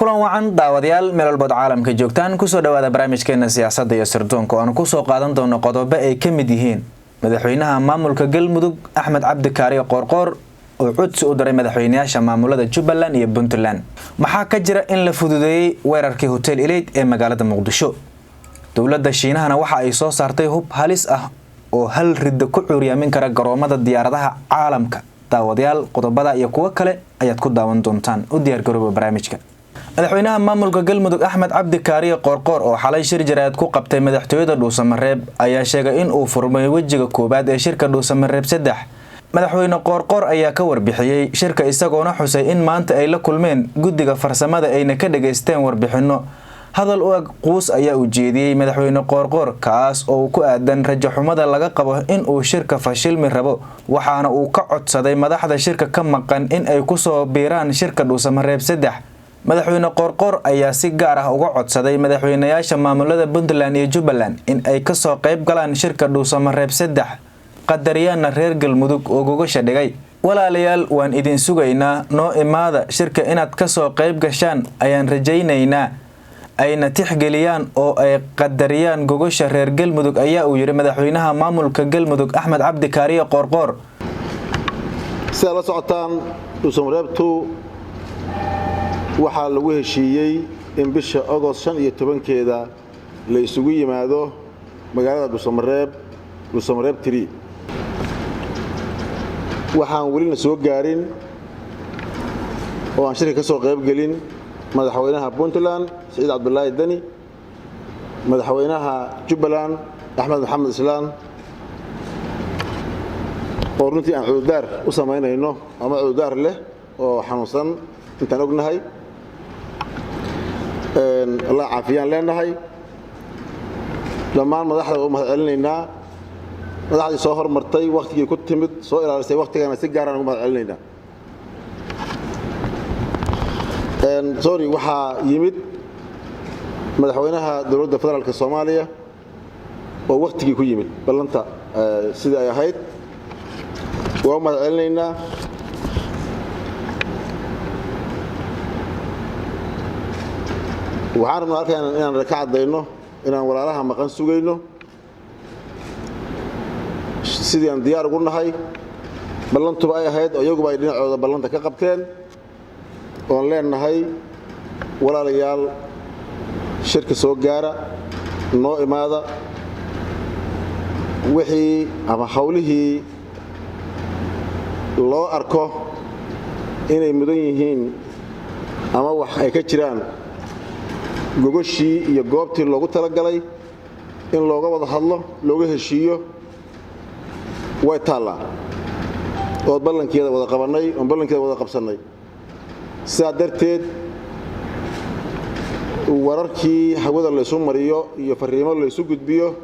Kulan wacan, daawadayaal, meel walbood caalamka joogtaan. Kusoo dhawaada barnaamijkeena siyaasadda iyo sirdoonka oo aan kusoo qaadan doono qodobo ay ka mid yihiin madaxweynaha maamulka Galmudug, Axmed Cabdi Kaariyo Qoorqoor, oo codsi u diray madaxweynayaasha maamulada Jubbaland iyo Puntland. Maxaa ka jira in la fududeeyey weerarkii Hotel Elite ee magaalada Muqdisho? Dowladda Shiinahana waxa ay soo saartay hub halis ah oo hal ridda ku cuuryaamin kara garoomada diyaaradaha caalamka. Daawadayaal, qodobada iyo kuwo kale ayaad ku daawan doontaan. U diyaargarooba barnaamijka. Madaxweynaha maamulka Galmudug, Axmed Cabdi Kaariye Qoorqoor, oo xalay shir jaraa'id ku qabtay madaxtooyada Dhuusamareeb, ayaa sheegay in uu furmay wejiga koowaad ee shirka Dhuusamareeb 3. Madaxweyne Qoorqoor ayaa ka warbixiyey shirka, isagoona xusay in maanta ay la kulmeen guddiga farsamada, ayna ka dhageysteen warbixino. Hadal u eg quus ayaa u jeediyey madaxweyne Qoorqoor, kaas oo ku aadan rajo xumada laga qabo in uu shirka fashilmi rabo, waxaana uu ka codsaday madaxda shirka ka maqan in ay kusoo biiraan shirka Dhuusamareeb 3. Madaxweyne Qoorqoor ayaa si gaar ah uga codsaday madaxweynayaasha maamulada Puntland iyo Jubbaland in ay kasoo qayb galaan shirka Dhuusamareeb 3, qadariyaana reer Galmudug oo gogasha dhigay. "Walaalayaal, waan idin sugaynaa, noo imaada shirka. Inaad kasoo qayb gashaan ayaan rajaynaynaa, ayna tixgeliyaan oo ay qadariyaan gogosha reer Galmudug," ayaa uu yidhi madaxweynaha maamulka Galmudug, Axmed Cabdi Kaariye Qoorqoor. Sidaad la socotaan, Dhuusamareebtu waxaa lagu heshiiyey in bisha Ogost 15-keeda la isugu yimaado magaalada Dhuusamareeb, Dhuusamareeb 3. Waxaan welina soo gaarin oo aan shirka ka soo qaybgelin madaxweynaha Puntland, Siciid Cabdulaahi Deni, madaxweynaha Jubbaland, Axmed Maxamed Islaan, oo runtii aan cudurdaar u samaynayno ama cudurdaar leh oo xanuunsan intaan ognahay. Allah caafiyaan leenahay. Dhammaan madaxda waa u mahad celinaynaa. Madaxdii soo hormartay, wakhtigii ku timid, soo ilaalisay wakhtigana, si gaaraan ugu mahad celinaynaa. Sorry, waxaa yimid madaxweynaha dowladda federaalka Soomaaliya oo wakhtigii ku yimid ballanta sidii ay ahayd. Waa u mahad celinaynaa. Waxaan rabnaa halkaan inaan ka caddayno inaan walaalaha maqan sugayno, sidii aan diyaar ugu nahay, ballantuba ay ahayd oo iyaguba ay dhinacooda ballanta ka qabteen, oon leenahay: walaalayaal, shirka soo gaara, noo imaada. Wixii ama hawlihii loo arko inay mudan yihiin ama wax ay ka jiraan, gogoshii iyo goobtii loogu talagalay in looga wada hadlo, looga heshiiyo, way taallaa, ood ballankeeda wada qabannay, oon ballankeeda wada qabsannay. Sidaa darteed, wararkii hawada laysu mariyo iyo farriimo laysu gudbiyo,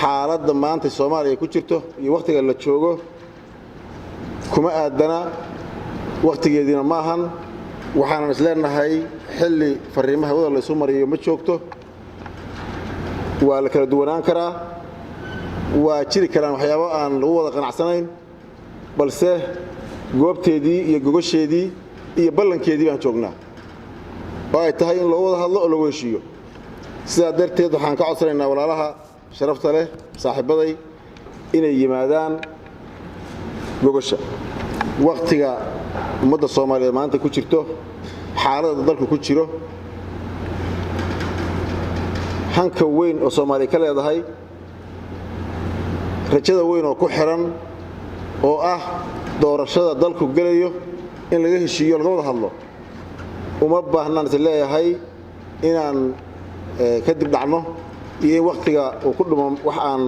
xaaladda maanta Soomaaliya ku jirto iyo wakhtiga la joogo kuma aadana, wakhtigeediina ma ahan. Waxaanan isleenahay xilli farriimo hawada laysu mariyo ma joogto. Waa la kala duwanaan karaa, waa jiri karaan waxyaabo aan lagu wada qanacsanayn, balse goobteedii iyo gogosheedii iyo ballankeedii baan joognaa oo ay tahay in loogu wada hadlo oo lagu heshiiyo. Sidaa darteed, waxaan ka codsanaynaa walaalaha sharafta leh, saaxiibbaday, inay yimaadaan gogosha. Wakhtiga ummadda Soomaaliyeed maanta ku jirto, xaaladda dalku ku jiro, hanka weyn oo Soomaaliya ka leedahay, rajada weyn oo ku xiran oo ah doorashada dalku gelayo, in laga heshiiyo, laga wada hadlo, uma baahnaan is leeyahay inaan kadib dhacno iyo in wakhtiga uu ku dhumo wax aan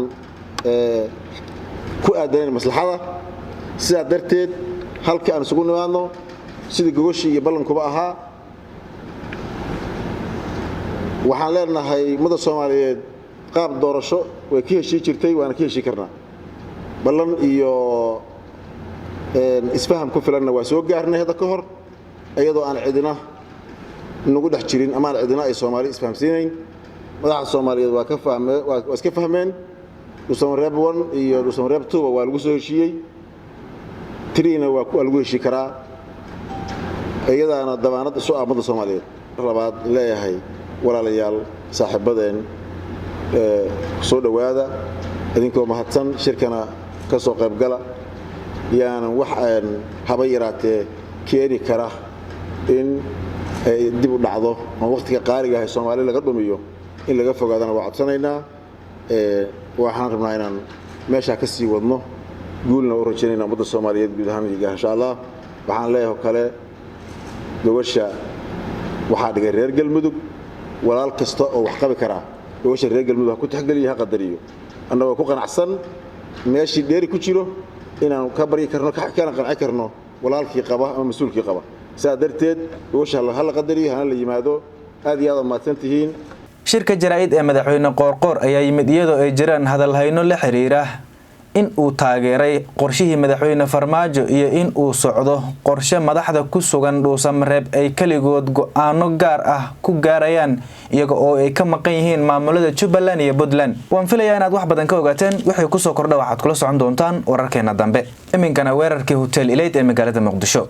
ku aadanayn maslaxada. Sidaa darteed, halkii aan isugu nimaadno sidii gogoshii iyo ballankuba ahaa. Waxaan leenahay ummadda Soomaaliyeed qaab doorasho way ka heshii jirtay, waana ka heshii karnaa. Ballan iyo isfaham ku filanna waa soo gaarnay hadda ka hor, iyadoo aan cidina nagu dhex jirin ama aan cidina ay Soomaali isfahamsiinayn. Madaxda Soomaaliyeed waa ka fahme, waa iska fahmeen. Dhuusamareeb 1 iyo Dhuusamareeb 2 waa lagu soo heshiiyey, 3-na waa lagu heshii karaa, iyadaana dabaanad isu ah ummadda Soomaaliyeed. Labaad leeyahay, walaalayaal, saaxiibadeen, soo dhowaada idinkoo mahadsan, shirkana ka soo qaybgala. Yaanan wax haba yaraatee keeni kara in ay dib u dhacdo ama wakhtiga qaaliga ah Soomaali laga dhumiyo in laga fogaadana waa codsanaynaa. Waxaan rabnaa inaan meeshaa ka sii wadno, guulna u rajaynayna ummadda Soomaaliyeed guud ahaan iyo insha Allah. Waxaan leeyahay oo kale, gogosha waxaa dhigay reer Galmudug. Walaal kasta oo wax qabi karaa gogosha reer Galmudug ha ku tixgeliyo, ha qadariyo, annagoo ku qanacsan meeshii dheeri ku jiro inaan ka baryi karno kana qanci karno walaalkii qaba ama mas-uulkii qaba. Sidaa darteed gogosha ha la qadariyo, hana la yimaado. Aad iyo aad mahadsan tihiin. Shirka jaraa'id ee madaxweyne Qoorqoor ayaa yimid iyadoo ay jiraan hadalhayno la xiriira in uu taageeray qorshihii madaxweyne Farmaajo iyo in uu socdo qorshe madaxda ku sugan Dhuusamareeb ay keligood go-aano gaar ah ku gaarayaan, iyaga oo ay ka maqan yihiin maamulada Jubbaland iyo Puntland. Waan filayaa inaad wax badan ka ogaateen. Wixii kusoo kordha waxaad kula socon doontaan wararkeena dambe. Iminkana weerarkii Hotel Elite ee magaalada Muqdisho.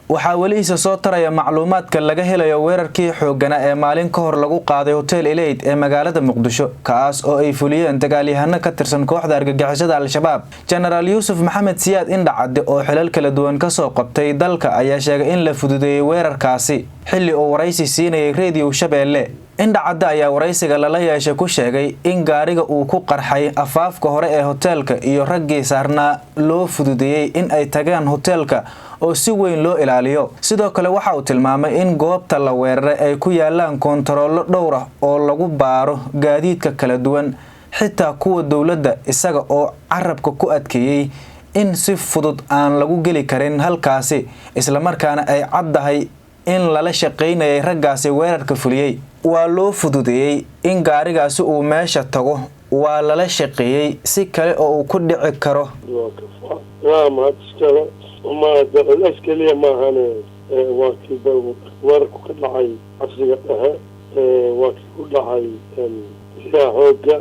Waxaa weli isa soo taraya macluumaadka laga helayo weerarkii xoogana ee maalin ka hor lagu qaaday Hotel Elite ee magaalada Muqdisho, kaas oo ay fuliyeen dagaalyahano ka tirsan kooxda argagixisada Al-Shabaab. Jenaraal Yuusuf Maxamed Siyaad Indhacadde oo xilal kala duwan kasoo qabtay dalka ayaa sheegay in la fududeeyey weerarkaasi xilli uu waraysi siinayay Reediyo Shabeelle. Indhacadde ayaa waraysiga lala yeeshay ku sheegay in gaariga uu ku qarxay afaafka hore ee hoteelka iyo raggii saarnaa loo fududeeyey in ay tagaan hoteelka oo si weyn loo ilaaliyo. Sidoo kale waxa uu tilmaamay in goobta la weeraray ay ku yaalaan koontaroollo dhowr ah oo lagu baaro gaadiidka kala duwan, xitaa kuwa dowladda, isaga oo carabka ku adkeeyey in si fudud aan lagu geli karin halkaasi, islamarkaana ay caddahay in lala shaqaynayay raggaasi weerarka fuliyey. Waa loo fududeeyey in gaarigaasi uu meesha tago, waa lala shaqeeyey, si kale oo uu ku dhici karo. Waa mahad iskale. Ma culays keliya maahane, waa kii weerarku ka dhacay xabsiga dhexe, waa kii ku dhacay dhisyaha xoogga,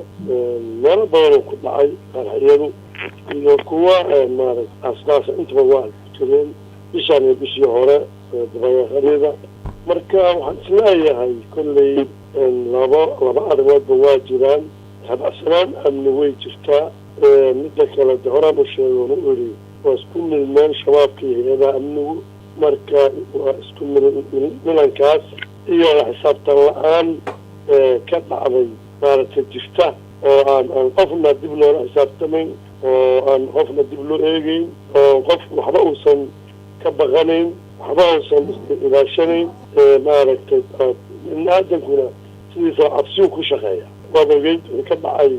meelo badanoo ku dhacay qaraxyadu iyo kuwa maarata askaasa intaba waa jireen bishaan iyo bishii hore dabayaaqaryada. Marka waxaan isleeyahay kolley laba arrimoodba waa jiraan. Habacsanaan amni way jirtaa. Midda kale de horaan u sheegoon u iri, waa isku milmeen Shabaabka iyo hay-adaha amnigu. Marka waa isku milankaas iyo la xisaabtan la-aan ka dhacday maaragtay jirta, oo aan qofna dib loola xisaabtamayn, oo aan qofna dib loo eegeyn, oo qof waxba uusan ka baqanayn, waxba uusan ilaashanayn. Maaragtay, ibni aadankuna sidiisa cabsiyu ku shaqeeya. Waad ogeyd wixii ka dhacay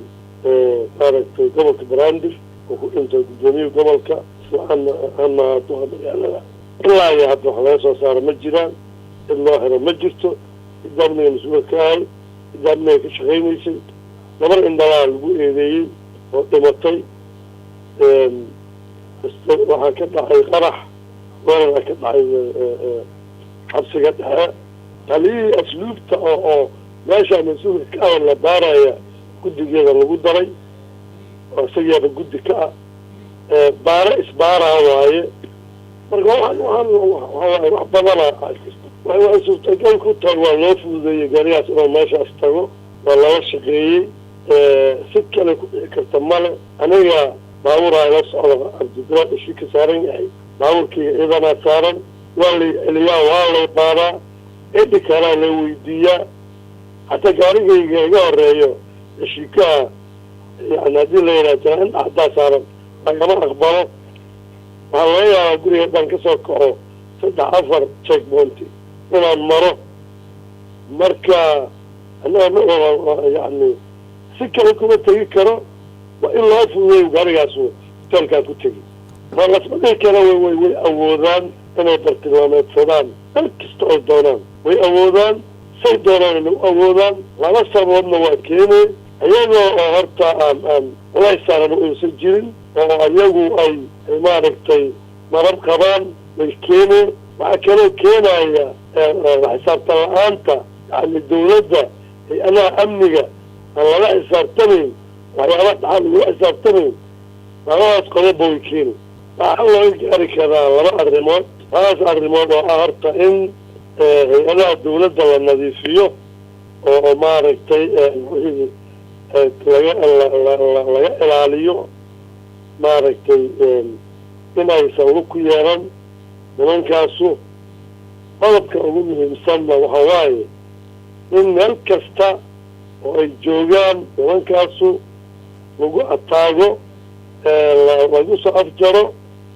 maaragtay gobolka Banaadir oo ku dhintay guddoomiyihii gobolka isla ama duqa magaalada. Ilaa iyo hadda wax laga soo saaro ma jiraan, cid loo xiro ma jirto. Cidda amniga mas-uulka ka ahay, cidda amniga ka shaqaynaysay, gabar indhalaa lagu eedeeyey oo dhimatay. Waxaa ka dhacay qarax, weerara ka dhacay xabsiga dhexe. Taliyihii asluubta oo meesha mas-uulka ka ah la baaraya guddigeeda lagu daray oo isagiiaba guddi ka ah, baare isbaaraa waaye. Marka waxaan waxawaaye wax badana jirta. Waxay suurtagal ku tahay waa loo fududeeyey gaarigaas inuu meeshaas tago, waa lala shaqeeyey, si kale ku dhici karta male. Aniga baabuuraa ila socda, Cabdibila dhishi ka saaran yahay baabuurkayga, ciidanaa saaran, waa lay celiyaa, waa lay baaraa, cidhi kalaa la weydiiyaa. Hataa gaarigayga iga horeeyo heshiikaha, yani haddii la yidhaha jira haddaa saaran lagama aqbalo. Waxaa laga yaabaa guriga haddaan kasoo kaco 3 4 checkpoint inaan maro. Marka annaga yani si kale kuma tegi karo, waa in loo fududeeyo gaarigaasu hotelkaa ku tegi. Ma lasma dhihi kara way awoodaan inay bartilmaameedsadaan meel kasta oy doonaan, way awoodaan, say doonaan inay u awoodaan. Laba sababoodna waa keenay, iyagoo oo horta aan culays saaran uusan jirin oo iyagu ay maaragtay nabad qabaan way keeneen. Waxaa kaloo keenaya xisaabtan la-aanta, yani dawladda hay-adaha amniga aan lala xisaabtamayn, waxyaaba dhaxal lagula xisaabtamayn. Labadaas qodobba way keeni. Waxaa looga gaari karaa laba arrimood, labadaas arrimood oo ah horta in Hay-adaha dawladda la nadiifiyo oo maaragtay wixii laga ilaaliyo, maaragtay, in aysan lug ku yeelan nimankaasu. Qodobka ugu muhiimsanna waxa waaye in meel kasta oo ay joogaan nimankaasu lagu ataago, lagu soo afjaro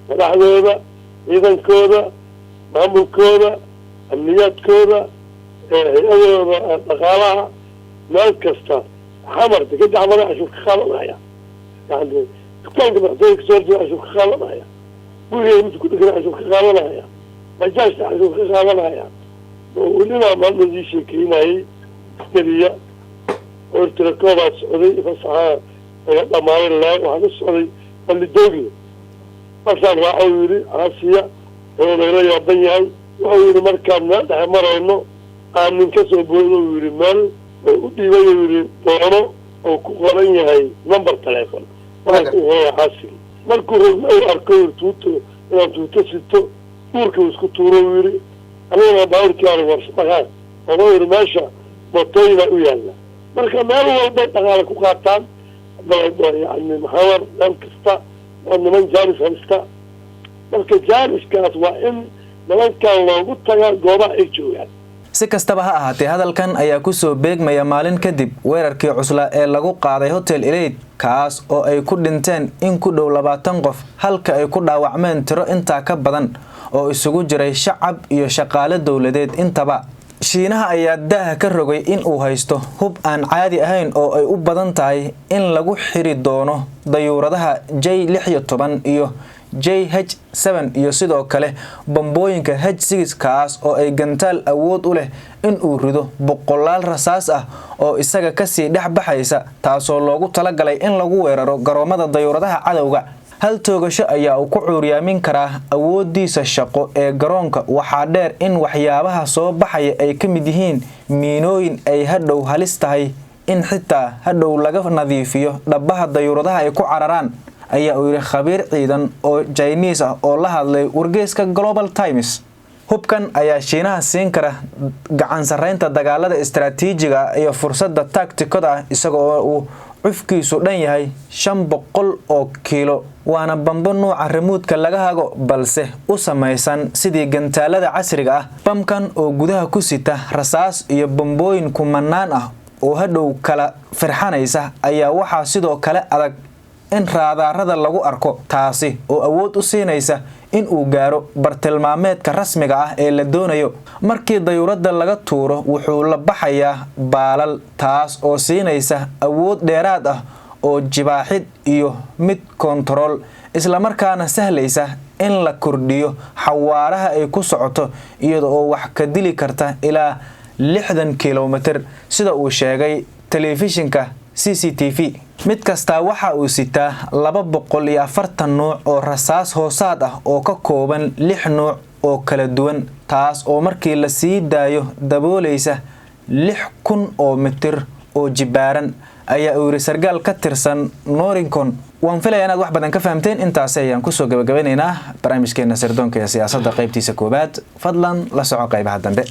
madaxdooda, ciidankooda, maamulkooda, amniyaadkooda, hay-adooda dhaqaalaha, meel kasta. Xamar, dekeda Xamar cashuur ka qaadanaya, yani dukaanka madaxtooyada kasoo horjeeda cashuur ka qaadanaya, gurigeeda midka ku dhegan cashuur ka qaadanaya, bajaajta cashuur ka qaadanaya. Welibaa maalmood ii sheekeynayay askariya ortirakoodaa socday, fasaxaa laga dhamaaday laa waxaa ka socday Balidoogle. Markaan raaco, yidhi, caasiya wuxuu nagala yaaban yahay. Wuxuu yidhi, markaan meel dhexe marayno aan nin ka soo boodo, uu yidhi, meel oo u dhiibay, uu yidhi, doono oo ku qoran yahay number telephone. Waxaan ku qoraya caasigi markuu rogna uu arko, yidhi, tuuto inaan tuuto sito, tuurka uu isku tuuro, uu yidhi. Anigana baaburkii aan warshaqaa oo yidhi, meesha mootooyinaa u yaalla. Marka meel walbay dhaqaale ku qaataan, yani maxamar meel kasta waa niman jaanis haysta. Marka jaaniskaas waa in nimankan loogu tagaa goobaha ay joogaan. Si kastaba ha ahaatee, hadalkan ayaa kusoo beegmaya maalin kadib weerarkii cuslaa ee lagu qaaday Hotel Elite, kaas oo ay ku dhinteen in ku dhow 20 qof, halka ay ku dhaawacmeen tiro intaa ka badan oo isugu jiray shacab iyo shaqaale dowladeed intaba. Shiinaha ayaa daaha ka rogay in uu haysto hub aan caadi ahayn oo ay u badan tahay in lagu xiri doono dayuuradaha J-16 iyo JH-7 iyo sidoo kale bambooyinka H-6, kaas oo ay gantaal awood u leh in uu rido boqolaal rasaas ah oo isaga kasii dhex baxaysa, taasoo loogu talagalay in lagu weeraro garoomada dayuuradaha cadowga. Hal toogasho ayaa uu ku cuuryaamin karaa awoodiisa shaqo ee garoonka. Waxaa dheer in waxyaabaha soo baxaya ay ka mid yihiin miinooyin ay hadhow halis tahay in xitaa hadhow laga nadiifiyo dhabaha dayuuradaha ay ku cararaan, ayaa uu yidhi khabiir ciidan oo Jiniis ah oo la hadlay wargeyska Global Times. Hubkan ayaa Shiinaha siin kara gacan sarreynta dagaalada istaraatiijiga iyo fursadda taagtikada ah, isaga oo uu cufkiisu dhan yahay 500 oo kiilo, waana bambo nuuca remote-ka laga hago, balse u samaysan sidii gantaalada casriga ah. Bamkan oo gudaha ku sita rasaas iyo bambooyin kumanaan ah oo hadhow kala firxanaysa ayaa waxaa sidoo kale adag in raadaarada lagu arko, taasi oo awood u siinaysa in uu gaaro bartilmaameedka rasmiga ah ee la doonayo. Markii dayuuradda laga tuuro, wuxuu la baxayaa baalal, taas oo siinaysa awood dheeraad ah oo jibaaxid iyo mid koontarool, islamarkaana sahlaysa in la kordhiyo xawaaraha ay ku socoto, iyada oo wax ka dili karta ilaa 60 kilomitir, sida uu sheegay telefishinka CCTV. Mid kastaa waxa uu sitaa 240 nuuc oo rasaas hoosaad ah oo ka kooban lix nuuc oo kala duwan, taas oo markii la sii daayo daboolaysa 6000 oo mitir oo jibaaran, ayaa uu yiri sargaal ka tirsan Norincon. Waan filaya inaad wax badan ka fahamteen. Intaasi ayaan kusoo gabagabeynaynaa barnaamijkeena sirdoonka iyo siyaasadda qaybtiisa koowaad. Fadlan la soco qaybaha dambe.